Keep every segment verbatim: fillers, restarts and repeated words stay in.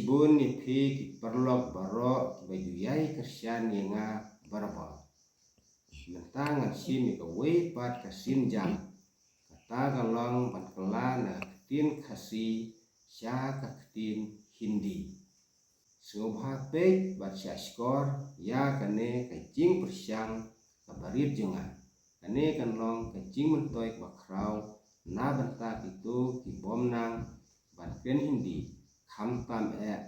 Bun ïa phi ki paralok baroh kiba ju ïai kyrshan ïa nga barabor. Mynta ngan shim ïa kawei pat ka sienjam. Kata ka long ban kylla na ka ktien Khasi sha ka ktien Hindi. Sngewbha peit bad shahshkor ïa kane ka jingpyrshang kaba rit jong nga. Kane kan long ka jingmyntoi kaba khraw na bynta kito ki bym nang ban kren Hindi, khamtam eh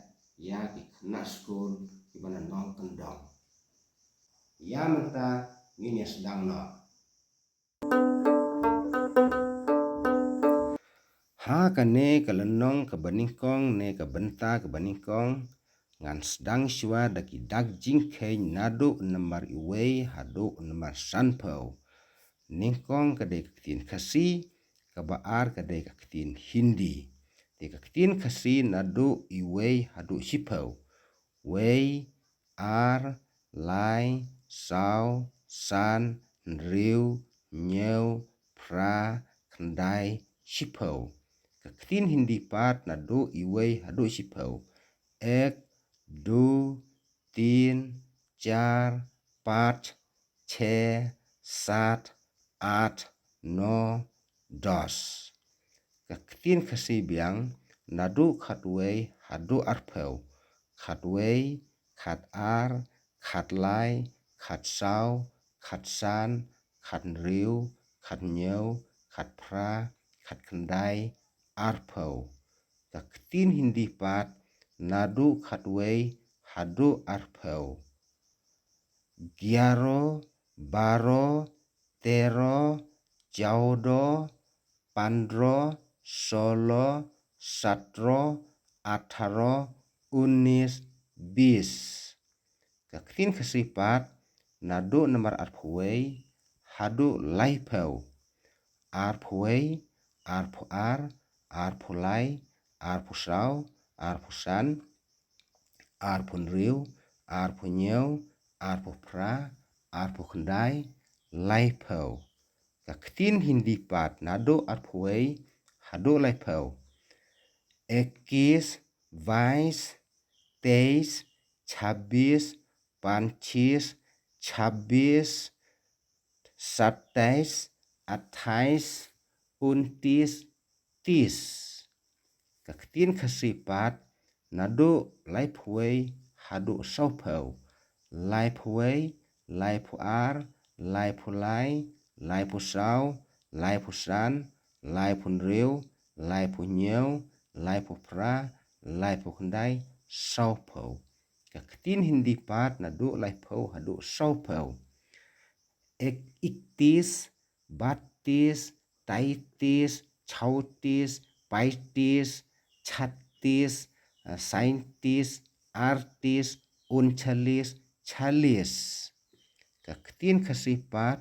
ïa ki khynnah skul kiba na nongkyndong. Ïa mynta ngin ïa sdang noh. Ha kane ka lynnong kaba nyngkong ne ka bynta kaba nyngkong, ngan sdang shuwa da ki dak jingkheiñ naduh nambar iwei haduh nambar sanphew. Nyngkong ka dei ka ktien Khasi, kaba ar ka dei ka ktien Hindi. Te ka ktien Khasi naduh iwei haduh shiphew. Wei, ar, lai, saw, san, hynriew, hynñiew, phra, khyndai, shiphew. Ka ktien Hindi pat naduh iwei haduh shiphew. Ek, du, tin, char, pach, chhe, sat, at, no, dos. Ka ktien Khasi biang naduh khatwei haduh arphew. Khatwei, khatar, khatlai, khatsaw, khatsan, khathynriew, khathynñiew, khatphra, khatkhyndai, arphew. Ka ktien Hindi pat naduh khatwei haduh arphew. Gyaro, baro, tero, chaudo, pandro, solo, satro, atharo, unis, bis. Ka ktien Khasi pat naduh nambar arphew wei haduh laiphew. Arphew wei, arphew ar, arphew lai, arphew saw, arphew san, arphew hynriew, arphew hynñiew, arphew phra, arphew khyndai, laiphew. Ka ktien Hindi pat naduh arphew wei haduh laiphew. Ekis, bais, teis, chabis, panchis, chabis, satais, atais, untis, tis. Ka ktien Khasi pat naduh laiphew wei haduh sawphew. Laiphew wei, laiphew ar, laiphew lai, laiphew saw, laiphew san, laiphew hynriew, laiphew hynñiew, laiphew phra, laiphew khyndai, sawphew. Ka ktien Hindi pat naduh laiphew haduh sawphew. Ek, iktis, battis, taitis, chautis, paitis, chattis, eh, saintis, artis, unchalis, chalis. Ka ktien Khasi pat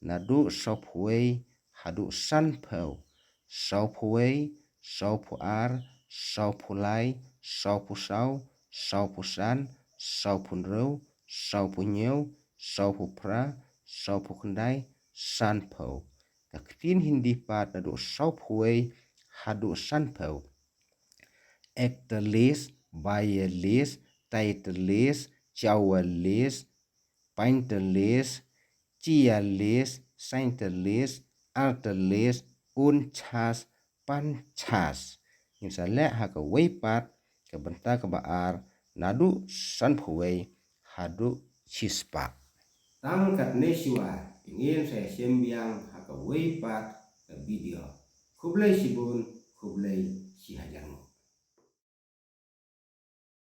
naduh sawphew wei haduh sanphew. Sawphew wei, sawphew ar, sawphew lai, sawphew saw, sawphew san, sawphew hynriew, sawphew hynñiew, sawphew phra, sawphew khyndai, sanphew. Ka ktien Hindi pat naduh sawphew wei haduh sanphew. Ektalis, bayalis, taitalis, chauwalis, paintalis, chialis, saintalis, artalis, unchas, panchas. Ngin sa leh ha kawei pat ka bynta kaba ar naduh sanphew wei haduh shispah. Tang katne shuwa, ngin sa ïashem biang ha kawei pat ka video. Khublei shibun, khublei shihajar nguh.